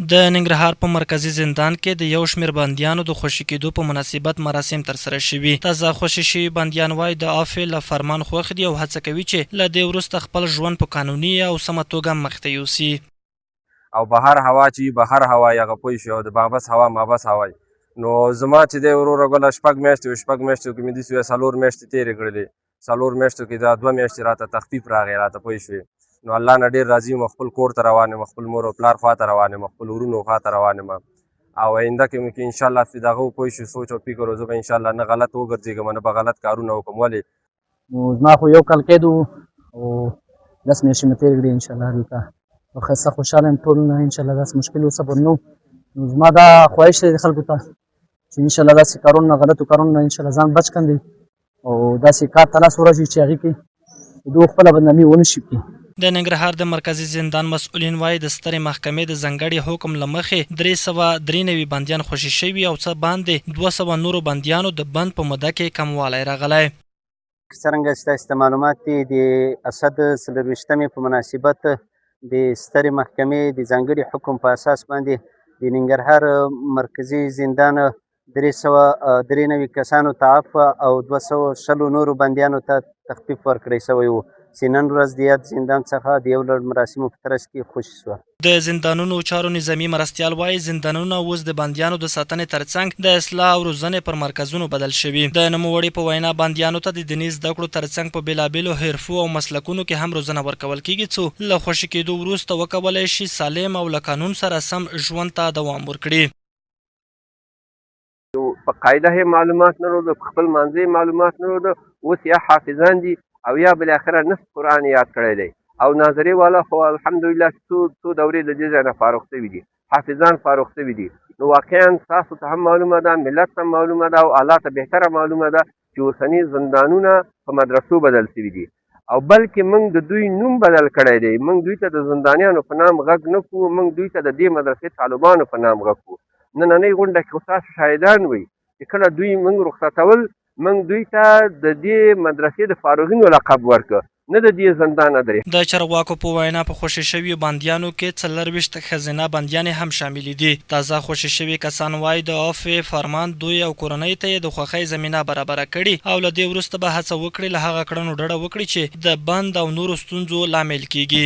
د ننګرهار په مرکزي زندان کې د یو شمېر بندیانو د خوشې کېدو په مناسبت مراسم ترسره شوي. تازه خوشې شوي بندیان وايي، د عفوې له فرمان خوښ دي او هڅه کوي چې له دې وروسته خپل ژوند په قانوني او سمه توګه مخ ته یوسي. او بهر هوا چې وي بهر هوا یې هغه پوه شي او د محبس هوا محبس هوا وي. نو زما چې دی وروره ګله شپږ میاشتې وې، شپږ میاشتو کې مې داسې وې څلور میاشتې تېرې کړلې، څلور میاشتو کې دا دوه میاشتې راته تخفیف راغی راته پوه شوې. نو الله نه ډېر راضي یم، خپل کور ته روان یم، خپل مور او پلار خوا ته روان یم، خپل ورونو خوا ته روان یم او آینده کې مې کې انشاءالله چې د هغه پوه شو سوچ او فکر زه به انشاءالله نه غلط وګرځېږم نه به غلط کارونه وکړم. ولې نو زما خو یو کال قید و او 10 میاشتې مې تېرې کړې انشاءالله دلته او ښایسته خوشحاله یم ټول نه انشاءالله داسې مشکل اوسه پورې نه. نو زما دا خواهش دی خلکو ته چې انشاءالله داسې کارونه غلطو کارونه انشاءالله ځان بچ کړي او داسې کار ته لاس ورشي چې هغې کې دوی خپله بدنامي ونه شي کړي. د ننګرهار د مرکزي زندان مسؤلین وايي، د سترې محکمې د ځانګړي حکم له مخې 393 بندیان خوشې شوي او څه باندې 200 نورو بندیانو د بند په موده کې کموالی راغلی. څرنګه چې تاسو ته معلومات دي، د اسد 24مې په مناسبت د سترې محکمې د ځانګړي حکم په اساس باندې د ننګرهار مرکزي زندان 393 کسانو ته عفوه او 220 نورو بندیانو ته تخفیف ورکړی شوی و چې نن ورځ د یاد زندان څخه د یو لړ مراسمو په ترڅ کې خوشې شوه. د زندانونو چارو نظامي مرستیال وايي، زندانونه اوس د بندیانو د ساتنې ترڅنګ د اصلاح او روزنې پر مرکزونو بدل شوي. د نوموړي په وینا، بندیانو ته د دیني زده کړو ترڅنګ په بېلابېلو حرفو او مسلکونو کې هم روزنه ورکول کېږي، څو له خوشې کېدو وروسته وکولای شي سالم او له قانون سره سم ژوند ته دوام ورکړي. نو په قاعده یې معلومات نه درلوده، په خپل مانځه یې معلومات نه درلوده. اوس یا حافظان دي او یا بالاخره نصف قرآن یې یاد کړی دی. او ناظرې والا خو الحمدلله څو څو دورې له دې ځای نه فارغ شوي دي، حافظان فارغ شوي دي. نو واقعا تاسو ته هم معلومه ده، ملت ته هم معلومه ده او الله ته بهتره معلومه ده چې اوسني زندانونه په مدرسو بدل شوي دي او بلکې موږ د دوی نوم بدل کړی دی. موږ دوی ته د زندانیانو په نام غږ نه کوو، موږ دوی ته د دې مدرسې طالبانو په نام غږ کوو. نننۍ غونډه کې خو تاسو شاهدان وئ چې کله دوی موږ رخصتول، موږ دوی ته د دې مدرسې د فارغینو لقب ورکړ، نه د دې زندان ادرې. د چارواکو په وینا، په خوشې شویو بندیانو کې 24 ښځینه بندیانې هم شاملې دي. تازه خوشې شوي کسان وايي، د عفوې فرمان دوی او کورنۍ ته یې د خوښۍ زمینه برابره کړې او له دې وروسته به هڅه وکړي له هغه کړنو ډډه وکړي چې د بند او نورو ستونزو لامل کېږي.